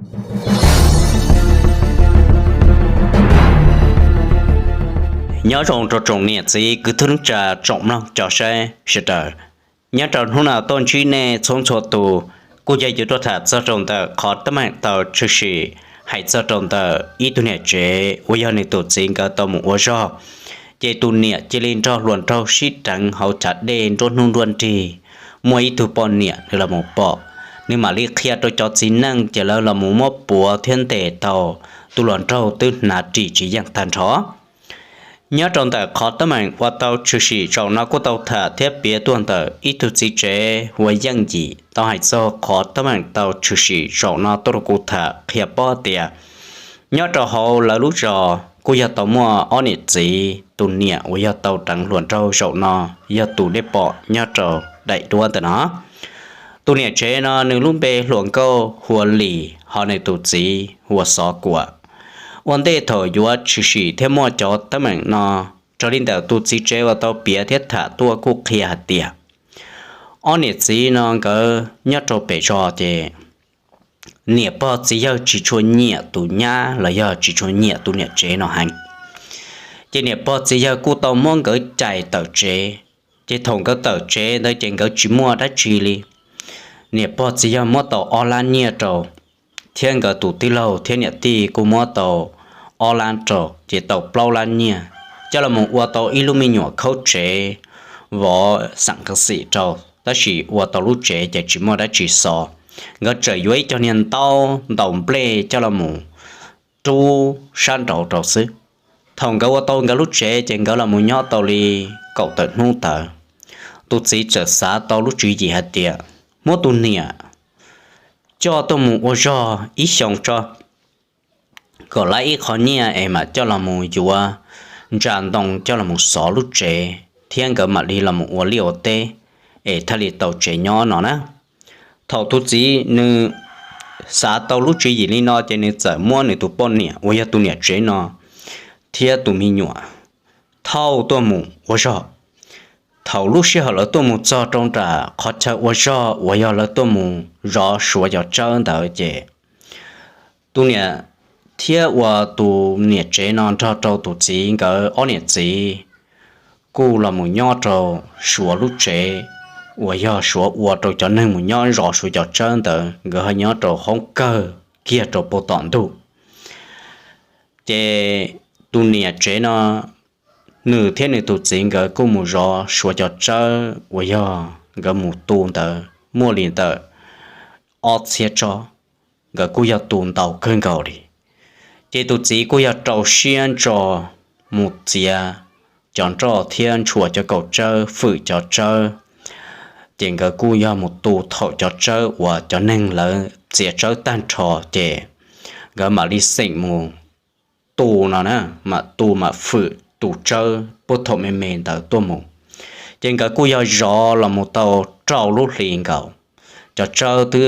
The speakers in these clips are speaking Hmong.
Nyob zoo rau tsoom niam txiv kwv tij neej tsa tsoom mloog cov saib sawv daws. Nyob rau hnub no tuaj ntsib nej txhua txhua tus, kuj yog yuav tuaj tham txog rau ntawm qhov teeb meem tau tshwm sim hais txog rau ntawm ib tug niam tsev uas yog nws tus txiv nkawd tau mus ua zog, ces tus niam cia li nrog hluas nraug sib deev hauv chav dej nruab hnub nruab nrig. Muaj ib tug poj niam nws los mus pom, nws mam li qhia rau cov txiv neej ces lawv los mus muab puav thiab ntes tau tus hluas nraug twb hnav ris tsis yeej tag nrho. Nyob rau ntawm qhov teeb meem uas tau tshwm sim zaum no kuj tau tham thiab piav tuaj ntawm ib tug txiv tsev uas yeej yim tau hais txog qhov teeb meem tau tshwm sim zaum no tuaj rau kuv tham qhia paub tias nyob rau hauv lawv lub zos kuj yog tau muaj ob niam txiv, tus niam uas yog tau deev hluas nraug zaum no yog tus dej pom nyob rau daim duab ntawm no. Tus niam tsev no nws lub npe hluas nkauj hu ua Lis, ho nws tus txiv hu ua Xov Kuam. Ua ntej thaum yuav tshwm sim thiab muaj cov teeb meem no, raws li ntawm tus txiv tsev uas tau piav thiab tham tuaj kuj qhia hais tias ob niam txiv no nkawd nyob rau pem zos ces niam pog txiv yawg tsis tshua nyiam tus nyab los yog tsis tshua nyiam tus niam tsev no heev. Ces niam pog txiv yawg kuj tau muab nkawd cais tawm tsev. Ces thaum nkawd tawm tsev ntawd ces nkawd tsis muaj dab tsi li. Niam pog txiv yawg muab tau ob lab nyiaj rau, thiab nkawd tus tij laug thiab niam tij kuj muab tau ob lab rau, ces tau plaub lab nyiaj coj los mus ua tau ib lub me nyuam khaub tsev vov xam khav xim rau, tab sis ua tau lub tsev ces tsis muaj dab tsi xov. Nkawd tseem yuav ib co niag ntaub ntaus nplej coj los mus rub sab nraud rau xwb. Thaum nkawd ua tau nkawd lub tsev ces nkawd los mus nyob tau li kaum tawm hnub ntawd, tus txiv txawm xav tau lub tswv yim hais tias muab tus niam coj tuaj mus ua zog ib xyoos tso, kom lab ib qho nyiaj es mam coj los mus yuav ntsa ntoo coj los mus xov lub tsev thiab nkawd mam li los mus ua liaj ua teb es thiaj li tau tsev nyob no na. Thaum tus txiv nws xav tau lub tswv yim li no ces nws txawm muab nws tus poj niam uas yog tus niam tsev no thiab tus me nyuam thauj tuaj mus ua zog. Thaum lub sij hawm lawv tuaj mus txog rau nram qhov chaw ua zog uas yog lawv tuaj mus zov suav cov tsawb ntawd ces tus niam thiab uas tus niam tsev no nrog rau tus txiv nkawd ob niam txiv kuj los mus nyob rau suav lub tsev uas yog suav ua rau cov neeg mus nyob zov suav cov tsawb ntawd, nkawd ho nyob rau hoob kawg kiag rau puag tom ntug. Ces tus niam tsev no nws thiab nws tus txiv nkawd kuj mus zov suav cov tsawb uas yog nkawd mus tu ntawd muaj li ntawm ob txhiab tsob, nkawd kuj yog tu ntau kawg nkaus li. Ces tus txiv kuj yog rau siab ntso mus txiav cov nroj thiab ntshua cov kaum tsawb fwm cov tsawb. Ces nkawd kuj yog mus tu thaum cov tsawb uas cov neeg lawv txiav tsawb tag nrho ces nkawd mam li xeem mus tu no na, mam tu mam fwm tus tsawb puag thaum me me ntawd tuaj mus. Ces nkawd kuj yog zov los mus tau rau lub hli nkaus, cov tsawb twb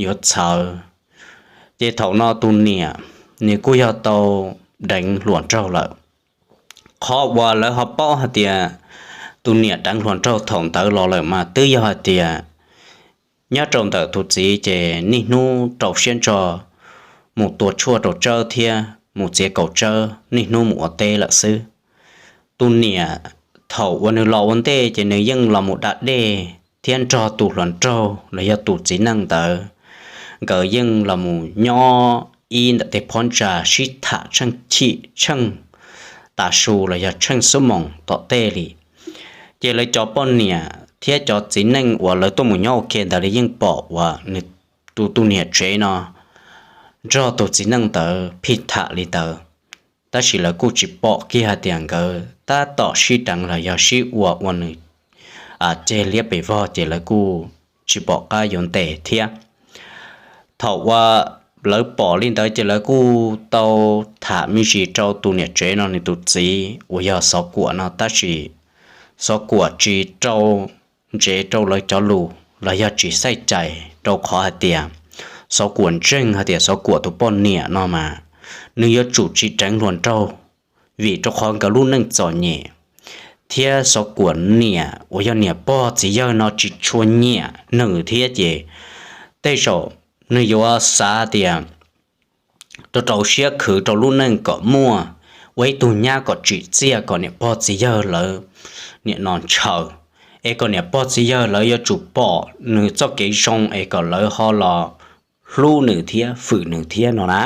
yuav txhawv. Ces thaum no tus niam nws kuj yog tau deev hluas nraug lawm. Qhov uas lawv ho paub hais tias tus niam deev hluas nraug thaum ntawd los lawm mas twb yog hais tias nyob rau ntawm tus txiv ces niaj hnub rau siab ntso mus tua tshuaj rau tsawb thiab mus txiav kaum tsawb niaj hnub mus ua teb lawm xwb. Tus niam thaum uas nws los ua ntej ces nws yeej los mus da dej thiab nrog tus hluas nraug los yog tus txiv neej ntawd, nkawd yeej los mus nyob ib ntawm tej phab ntsa sib tham tsheej chim tsheej tav su los yog tsheej xuab moos tom tej li. Ces lawv cov poj niam thiab cov txiv neej uas lawv tuaj mus nyob ua ke ntawd li yeej pom uas nws tus tus niam tsev no nrog tus txiv neej ntawd phij tham li ntawd, tab sis lawv kuj tsis pom kiag hais tias nkawd tab tom sib deev los yog sib ua ua nws ceg liab pes vog ces lawv kuj tsis pom qab yuav ntes thiab. Thaum uas lawv pom li ntawd ces lawv kuj tau tham me ntsis rau tus niam tsev no nws tus txiv uas yog Xov Kuam no, tab sis Xov Kuam tsis rau ntsev rau lawv cov lus los yog tsis xaij cais, rau qhov hais tias Xov Kuam ntseeg hais tias Xov Kuam tus poj niam no mas nws yuav tsum tsis deev hluas nraug, vim rau qhov nkawd lub neej txom nyem, thiab Xov Kuam niam uas yog niam pog txiv yawg no tsis tshua nyiam nws thiab ces tej zaum nws yuav xav tias rau rau siab khwv rau lub neej kom muaj, ua ib tug nyab kom tsim txiaj kom niam pog txiv yawg lawv nim no ntshaw, es kom niam pog txiv yawg lawv yuav tsum pom nws txoj kev zoo es kom lawv ho los hlub nws thiab fwm nws thiab no na.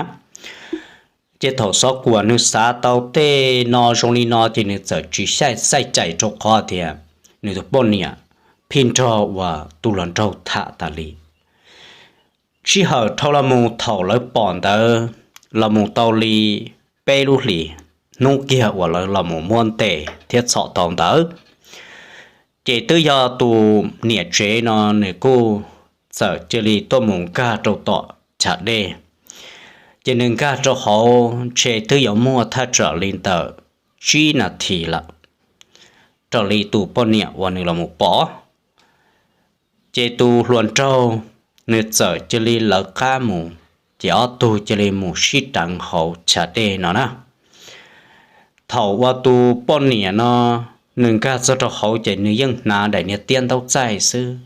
Ces thaum Xov Kuam nws xav tau tej no zoo li no ces nws txawm tsis xav xaij cais rau qhov tias nws tus poj niam phij nrog uas tus hluas nraug tham tas li. Sij hawm dhau los mus thaum lawv pom ntawd los mus tau li peb lub hlis, hnub kiag uas lawv los mus muab ntes thiab txhom tau ntawd, ces twb yog tus niam tsev no nws kuj txawm cia li tuaj mus nkag rau tom chav dej. Ces nws nkag rau hauv ntshe twb yuav muaj thaj tsam li ntawm tsib nas this lawm, raws li tus poj niam uas nws los mus pom. Ces tus hluas nraug nws txawm cia li lawv qab mus, ces ob tug cia li mus sib deev hauv chav dej no na. Thaum uas tus poj niam no nws nkag txog rau hauv ces nws yeej hnav daim niag tiab ntaub txaij xwb,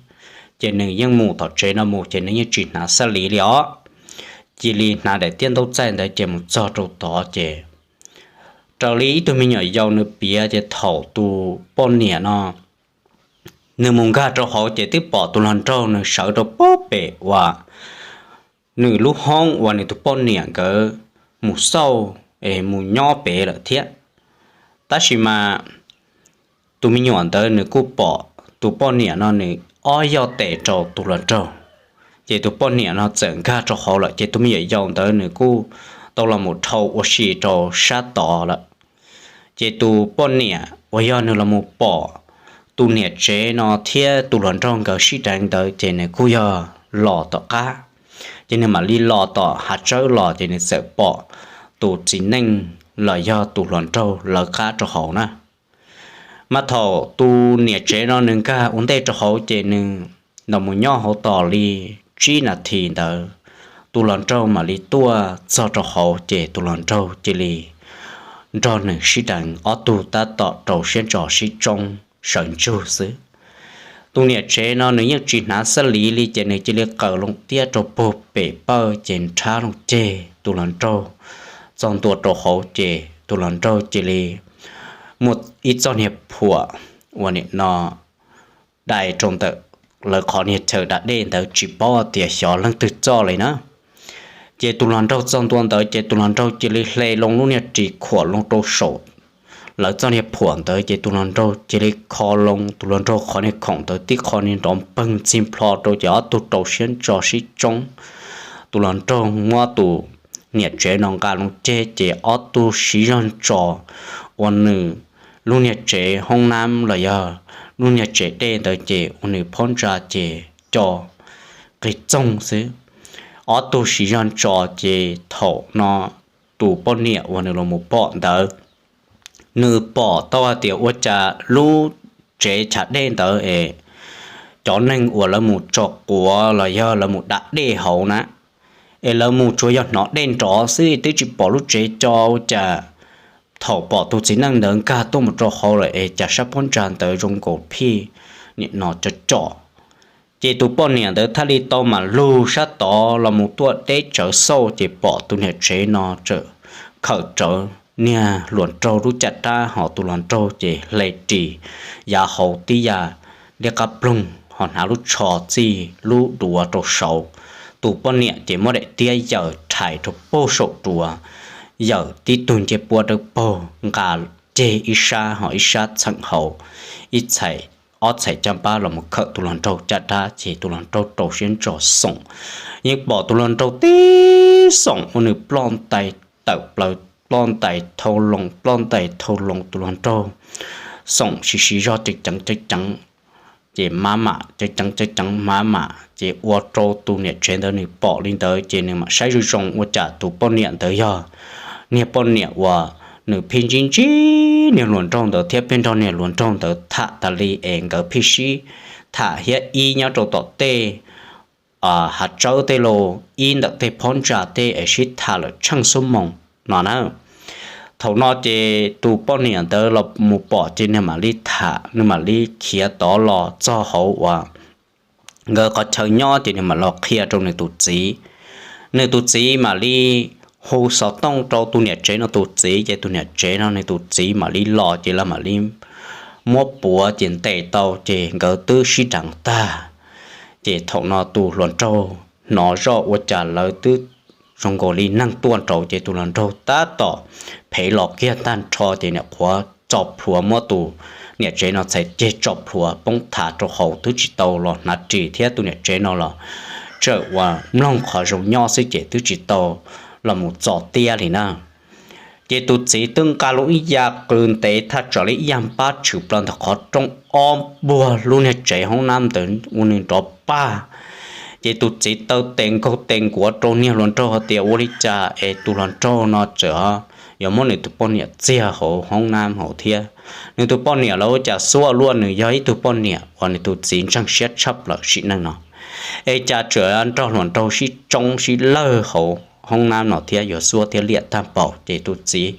ces nws yeej mus tom tsev no mus ces nws yeej tsis hnav xab liv li os. Cia li hnav daim tiab ntaub txaij ntawd ces mus txog rau tod ces raws li ib tug me nyuam yaus nws piav ces thaum tus poj niam no nws mus nkag rau hauv ces twb pom tus hluas nraug nws sawv rau pem uas nws lub hoob uas nws tus poj niam nkawd mus xauj es mus nyob pem lawm thiab. Tab sis mas tus me nyuam ntawd nws kuj pom tus poj niam no nws ob yoj tes rau tus hluas nraug, ces tus poj niam no txawm nkag rau hauv lawm ces tus me nyuam yaus ntawd nws kuj tau los mus dhau ua si rau sab tod lawm. Ces tus poj niam uas yog nws los mus pom tus niam tsev no thiab tus hluas nraug nkawd sib deev ntawd ces nws kuj yog los tom qab, ces nws mam li los tom hav tsawb los ces nws txawm pom tus txiv neej los yog tus hluas nraug lawv qab rau hauv na. Mas thaum tus niam tsev no nws nkag ua ntej rau hauv ces nws los mus nyob hauv tos li tsib nas this ntawd, tus hluas nraug mam li tuaj txog rau hauv ces tus hluas nraug cia li nrog nws sib deev ob tug tab tom rau siab ntso sib tsoob sawv ntsug xwb. Tus niam tsev no nws yeej tsis hnav xab liv li ces nws cia li qaws loo tiab rau puag pem pawj ces nrhab loo ceg tus hluas nraug txog ntua rau hauv ces tus hluas nraug cia li muaj ib txoj niag phuam uas nim no dai rau ntawm lawv qhov niag chaw da dej ntawd tsis paub tias xyov leej twg txoj li na. Ces tus hluas nraug txog ntua ntawd ces tus hluas nraug cia li hle loo lub niag ris khuam loo rau saum lawv txoj niag phuam ntawd ces tus hluas nraug cia li kho loo tus hluas nraug qhov niag khoom ntawd tib qho niag nrov npeeg ntxig nplho rau ces ob tug rau siab ntso sib tsoob. Tus hluas nraug muab tus niam tsev no nqa loo ceg ces ob tug siv zog ntso ua nws lub niag tsev hoob nab los yog lub niag tsev dej ntawd ces ua nws phab ntsa ces co qig txoog xwb. Ob tug siv zog ntso ces thaum no tus poj niam uas nws los mus pom ntawd, nws pom tau hais tias ua cas lub tsev chav dej ntawd es cov neeg uas lawv mus tso quav los yog lawv mus da dej hauv na, es lawv mus tsuas yog hnov dej nrov xwb twb tsis pom lub tsev co ua cas. Thaum pom tus txiv neej ntawd nkag tuaj mus rau hauv lawm es cas sab phab ntsa ntawd zoo nkaus phij nim no co co. Ces tus poj niam ntawd thiaj li tau mam lug sab tod los mus tuaj deb tsawv xauj ces pom tus niam tsev no txawm khawm rawv niag hluas nraug lub caj dab hos tus hluas nraug ces hle ris yav hauv tib yam liab qab ploog hos hnav lub tsho txij lub duav rau saud. Tus poj niam ces muab daim tiab yawm rhais rau puag saum duav, yawm tib tug ncej puab dawb paug nqa ceg ib sab hos ib sab txheem hauv, ib txhais ob txhais caj npab los mus khawm tus hluas nraug caj dab ces tus hluas nraug rau siab ntso xoom. Yeej pom tus hluas nraug tib xoom ua nws ploj ntais tawm plaws, ploj ntais thau loo, ploj ntais thau loo, tus hluas nraug xoom siv siv zog ceev ceev ceev ceev, ces mab mam ceev ceev ceev ceev mab mam ces ua rau tus niam tsev ntawd nws pom li ntawd ces nws mam saib zoo zoo ua cas tus poj niam ntawd yog niag poj niam uas nws phij ntsib ntsib niag hluas nraug ntawd thiab phij nrog niag hluas nraug ntawd tham tas li es nkawd phij sib tham thiab ib nyob rau tom tej hav tsawb tej los ib ntawm tej phab ntsa tej es sib tham lawm tsheej xuab moos no na. Thaum no ces tus poj niam ntawd los mus pom ces nws mam li tham, nws mam li khiav tod los txog hauv uas nkawd qhov chaw nyob ces nws mam los qhia rau nws tus txiv. Nws tus txiv mam li hu xov tooj rau tus niam tsev no tus txiv, ces tus niam tsev no nws tus txiv mam li los ces lawv mam li muab puav ces ntes tau ces nkawd twb sib deev tag. Ces thaum no tus hluas nraug hnov zoj ua cas lawv twb zoo nkaus li neeg tuaj nraud ces tus hluas nraug tab tom phem los kiag tag nrho ces niam qhuav tso plhuav muab tus niam tsev no txhais ceg tso plhuav poob thav rau hauv twb tsis tau los hnav ris thiab tus niam tsev no los tseem ua mloog qhov zoo nyob xwb ces twb tsis tau los mus txo tiab li na. Ces tus txiv twb nqa lub ib ya qws ntev thaj tsam li ib ya npab tshwm plaws ntawm qhov rooj ob puag lub niag tsev hoob nab ntawd ua nws nrov pag. Ces tus txiv taw tes nkaug tes nkuav rau niag hluas nraug hais tias ua li cas es tus hluas nraug no txawm yuav muab nws tus poj niam txiag hauv hoob nab hauv thiab. Nws tus poj niam los ua cas xuab luaj, nws yog ib tug poj niam uas nws tus txiv ntseeg siab tshaj plaws sim neej no, es cas tseem nrog hluas nraug sib tsoob sib lawg hauv hoob nab no thiab yuav xuab thiab liam tag npaum. Ces tus txiv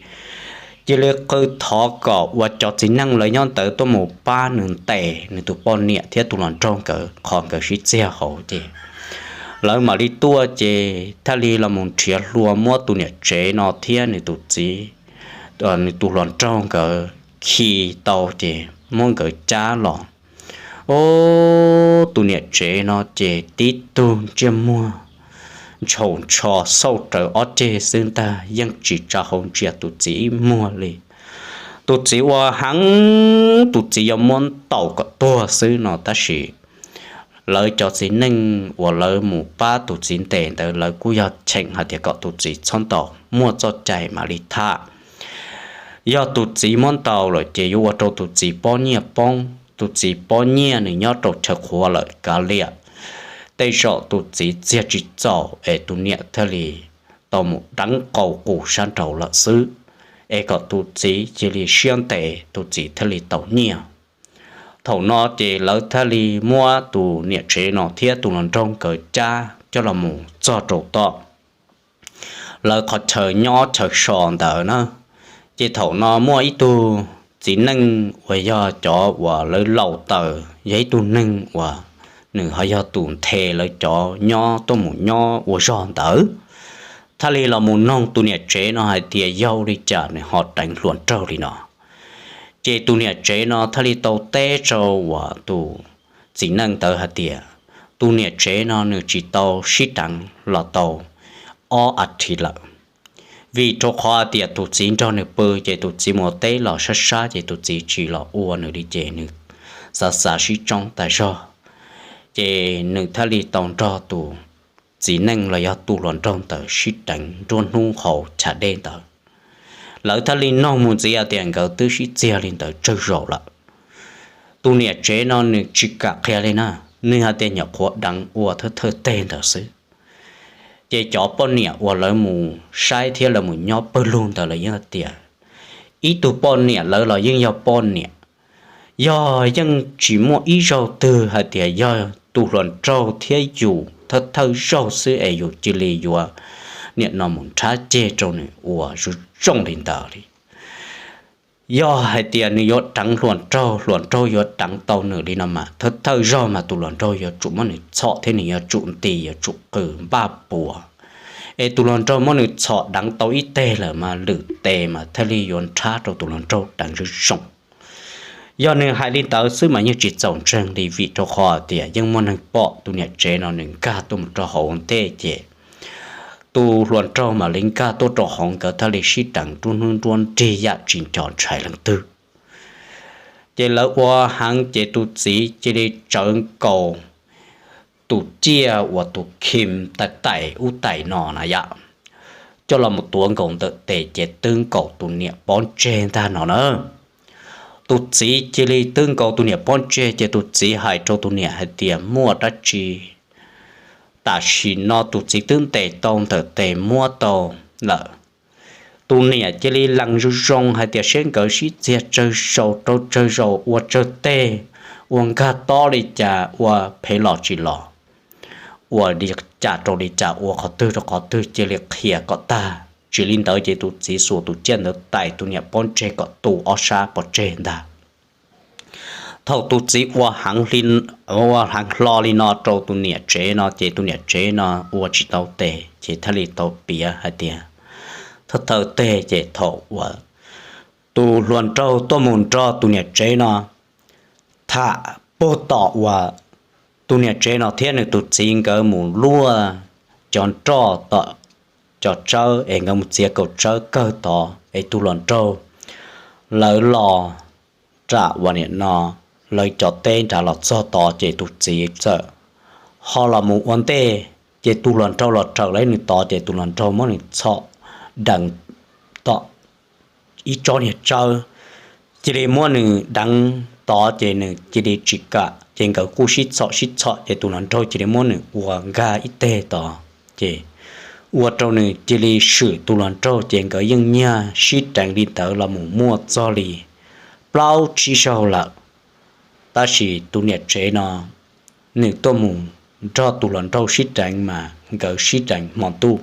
cia li qw thov kom uas cov txiv neej lawv nyob ntawd tuaj mus pab nws ntes nws tus poj niam thiab tus hluas nraug nkawd qhov nkawd sib txiag hauv ces lawv mam li tuaj ces thiaj li los mus nrhiav hlua muab tus niam tsev no thiab nws tus txiv, nws tus hluas nraug nkawd khi tau ces muab nkawd cab los. Ub, tus niam tsev no ces tib tug ntsiaj muag ntshaus ntsho xauj rawv ob ceg xwb ntag, yeej tsis tsa hauv ntsia tus txiv ib muag li. Tus txiv ua heev, tus txiv yuav muab ntaus kom tuag xwb no tab sis lawv cov txiv neej uas lawv mus pab tus txiv ntes ntawd lawv kuj yog cheem hais tias kom tus txiv txhob ntaus, muaj txoj cai mam li tham. Yog tus txiv muab ntaus lawm ces yuav ua rau tus txiv pob nyiaj poob, tus txiv pob nyiaj nws nyob rau chaw qhuav lawm kav liam, tej zaum tus txiv txiag tsis txaus es tus niam thiaj li tau mus deev qau qus sab nraud lawm xwb, es kom tus txiv cia li siab ntev tus txiv thiaj li tau nyiaj. Thaum no ces lawv thiaj li muab tus niam tsev no thiab tus hluas nraug nkawd cab coj los mus txog rau tom lawv qhov chaw nyob chaw so ntawd na. Ces thaum no muaj ib tug txiv neej uas yog cov uas lawv laus taws, yog ib tug neeg uas nws ho yog tus nthe lawv cov nyob tuaj mus nyob ua zog ntawd, thiaj li los mus noog tus niam tsev no hais tias yog ua li cas nws ho deev hluas nraug li no. Ces tus niam tsev no thiaj li tau teb rau uas tus txiv neej ntawd hais tias tus niam tsev no nws tsis tau sib deev los tau ob as thiv lawm, vim rau qhov hais tias tus txiv nrog nws pw ces tus txiv mus teb los sab sab ces tus txiv tsis los ua nws li ces nws xav xav sib tsoob tas zog. Ces nws thiaj li tau nrog tus txiv neej los yog tus hluas nraug ntawd sib deev nruab hnub hauv chav dej ntawd. Lawv thiaj li noog mus ntxiv hais tias nkawd twb sib txiag li ntawd tsawg zaus lawm. Tus niam tsev no nws tsis kam qhia li na, nws hais tias nyuam qhuav deev ua thawj thawj teg ntawd xwb. Ces cov poj niam uas lawv mus saib thiab lawv mus nyob pawg lug ntawd lawv yeej hais tias ib tug poj niam lawv los yeej yog poj niam, yog yeej tsis muaj ib zaug twg hais tias yog tus hluas nraug thiab yus thawj thawj zaug xwb es yus cia li yuav niam no mus nrhab ceg rau nws ua zoo zoo li ntawd li. Yog hais tias nws yuav deev hluas nraug, hluas nraug yuav deev tau nws li no mas thawj thawj zaug mas tus hluas nraug yuav tsum muab nws txhom thiab nws yuav tsum nti yuav tsum qw npaj puas, es tus hluas nraug muab nws txhom deev tau ib teg lawm mas lwm tes mas thiaj li yuav nrhab rau tus hluas nraug deev zoo zoo. Yog nws hais li ntawd xwb mas yeej tsis txaus ntseeg li vim rau qhov tias yeej muaj neeg pom tus niam tsev no nws nkag tuaj mus rau hauv ntej ces tus hluas nraug mam li nkag tuaj rau hauv nkawd thiaj li sib deev nruab hnub nruab nrig yam tsis nco ntshai leej twg. Ces lawv ua heev ces tus txiv cia li tsawv nkaus tus ciaj uas tus khim tais tais ub tais no na yom, coj los mus tuav nkaus ntawm tes ces twb nkaus tus niam pob ntseg ntag no na. Tus txiv cia li twb nkaus tus niam pob ntseg ces tus txiv hais rau tus niam hais tias muaj dab tsi, tam sim no tus txiv twb ntes tau ntawm tes muab tau lawm. Tus niam cia li lees zoo zoo hais tias seb nkawd sib txiag tsawg zaus rau tsawg zaus ua tsawg teg, ua nkag tob li cas ua phem los tsis los, ua li cas rau li cas ua qhov twg rau qhov twg cia li qhia kom tag. Tsis li ntawd ces tus txiv xuas tus ciaj ntawd tais tus niam pob ntseg kom tu ob sab pov tseg ntag. Thaum tus txiv ua heev hlo li no rau tus niam tsev no ces tus niam tsev no ua tsis tau tes ces thiaj li tau piav hais tias, thawj thawj teg ces thaum uas tus hluas nraug tuaj mus nrog tus niam tsev no tham puag tom uas tus niam tsev no thiab nws tus txiv nkawd mus luaj cov nroj tom cov tsawb es nkawd mus txiav kaum tsawb kawg tod es tus hluas nraug lawv los nram uas nim no lawv cov teb nrad los txog tod ces tus txiv txawm ho los mus ua ntej, ces tus hluas nraug los raws lawv nws tod ces tus hluas nraug muab nws txhom deev tom ib tsob niag tsawb, cia li muab nws deev tod ces nws cia li tsis kam ces nkawd kuj sib txhom sib txhom ces tus hluas nraug cia li muab nws ua nkag ib teg tod ces ua rau nws cia li swm tus hluas nraug ces nkawd yeej nyiag sib deev li ntawd los mus muaj txog li plaub tsib zaug lawm. Tab sis tus niam tsev no nws tuaj mus nrog tus hluas nraug sib deev mas nkawd sib deev hmo ntuj,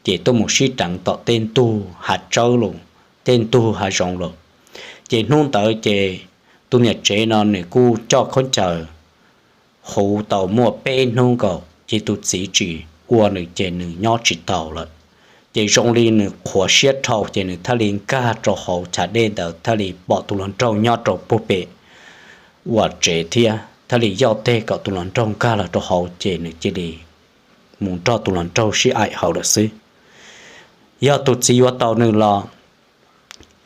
ces tuaj mus sib deev tom tej ntug hav tsawb los, tej ntug hav zoov los. Ces hnub ntawd ces tus niam tsev no nws kuj coj khaub ncaws huv tau muaj peb hnub nkaus ces tus txiv tsis ua nws ces nws nyob tsis taus lawm. Ces zoo li nws qhuav siab dhau ces nws thiaj li nkag rau hauv chav dej ntawd thiaj li pom tus hluas nraug nyob rau puag pem uas tsev thiab thiaj li yoj teg kom tus hluas nraug nkag los rau hauv ces nws cia li mus nrog tus hluas nraug sib aim hauv lawm xwb. Yog tus txiv yuav tau nws los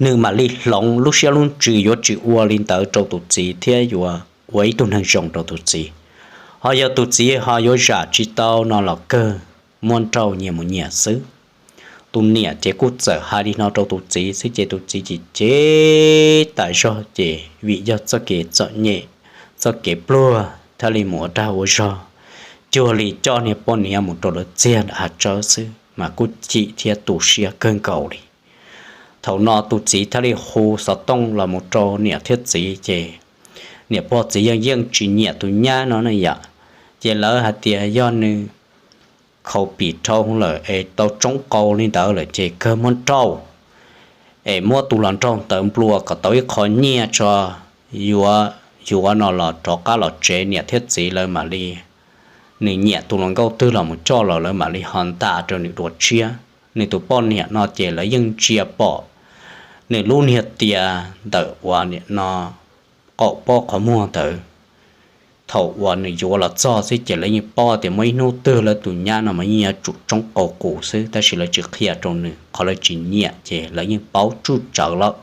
nws mam li hloov lub siab lub ntsws yuav tsis ua li ntawd rau tus txiv thiab yuav ua ib tug neeg zoo rau tus txiv. Ho yog tus txiv ho yuav zam tsis tau no los kawg muab nrauj nyias mus nyias xwb. Tus niam ces kuj txawm hais li no rau tus txiv xwb ces tus txiv ces cem tas zog ces vim yog txoj kev txom nyem, txoj kev pluag thiaj li mus ua dag ua zog, cuag li coj niag poj niam mus rau lawv txiag nram hav tsawb xwb mas kuj chim thiab tu siab kawg nkaus li. Thaum no tus txiv thiaj li hu xov tooj los mus rau niam thiab txiv ces niam pog txiv yeej yeej tsis nyiam tus nyab no na yom. Ces lawv hais tias yog nws khaus pim dhau lawm es tau tsoob qau li ntawd lawm ces kawg muab nrauj es muab tus hluas nraug ntawd nplua kom tau ib qho nyiaj tso yuav yuav no los rov qab los tsev niam thiab txiv lawv mam li, nws nyiam tus hluas nkauj twg los mus coj los lawv mam li ho nta rau nws dua tshiab. Nws tus poj niam no ces lawv yeej ntsia pom nws lub niag tias ntawm uas nim no qaum pob qhov muag ntawd. Thaum uas nws yuav los txog xwb ces lawv yeej paub tias muaj ib hnub twg lawv tus nyab no mas yeej yuav tsum tsoob qau qus xwb tab sis lawv tsis qhia rau nws qhov lawv tsis nyiam ces lawv yeej paub tsuj tsawv lawm.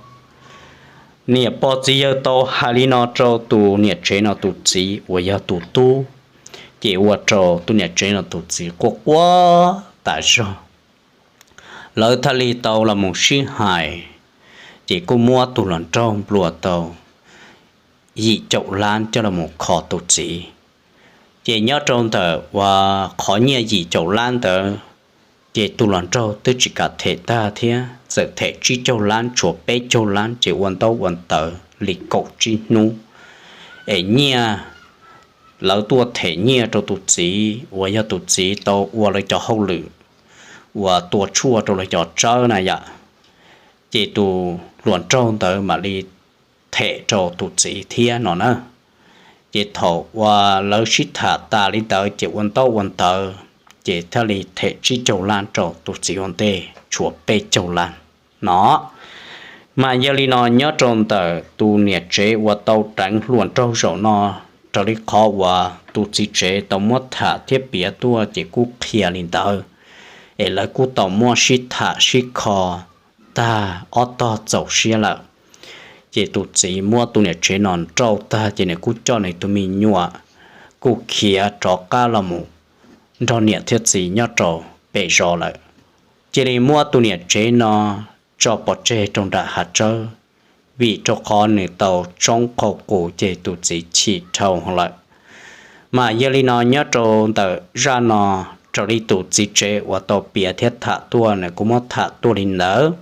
Niam pog txiv yawg tau hais li no rau tus niam tsev no tus txiv uas yog tus tub, ces ua rau tus niam tsev no tus txiv quaj quaj tas zog. Lawv thiaj li tau los mus sib hais, ces kuj muab tus hluas nraug nplua tau yim caum lab coj los mus kho tus txiv. Ces nyob rau ntawm uas qhov nyiaj yim caum lab ntawd, ces tus hluas nraug twb tsis kam them tag thiab txawm them tsib caug lab tshuav peb caug lab ces ua ntaub ua ntawv li kaum tsib hnub es nyiaj lawv tuaj them nyiaj rau tus txiv uas yog tus txiv tau ua lawv cov hauj lwm uas tua tshuaj rau lawv cov tsawb na yom. Ces tus hluas nraug ntawd mam li them rau tus txiv thiab no na. Ces thaum uas lawv sib tham tas li ntawd ces ua ntaub ua ntawv, ces thiaj li them tsib caug lab rau tus txiv ua ntej tshuav peb caug lab no. Mas yog li no nyob rau ntawm tus niam tsev uas tau deev hluas nraug zaum no, raws li qhov uas tus txiv tsev tau muab tham thiab piav tuaj ces kuj qhia li ntawd, es lawv kuj tau muab sib tham sib kho tag ob tog txaus siab lawm. Ces tus txiv muab tus niam tsev no nrauj tag ces nws kuj coj nws tus me nyuam kuj khiav rov qab los mus nrog niam thiab txiv nyob rau pem zos lawm. Cia li muab tus niam tsev no tso pov tseg rau nram hav tsawb, vim rau qhov nws tau tsoob qau qus ces tus txiv chim dhau lawm. Mas yog li no nyob rau ntawm zaj no, raws li tus txiv tsev uas tau piav thiab tham tuaj nws kuj muab tham tuaj li ntawd.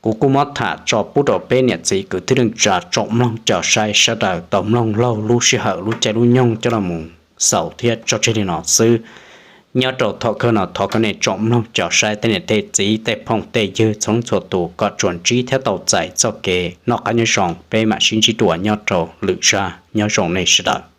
Kuv kuj muab tham tso pub rau peb niam txiv kwv tij neej tsa tsoom mloog cov saib sawv daws tau mloog laug lub sij hawm lub caij lub nyoog coj los mus xaus thiab tso tseg li no xwb. Nyob rau thaum kawg no thov kom nej tsoom mloog cov saib tej niam tej txiv tej phooj tej ywg txhua leej txhua tus kom tsuas ntsib thiab tau txais txoj kev noj qab nyob zoo, peb mam sib ntsib dua nyob rau lwm zaj, nyob zoo nej sawv daws.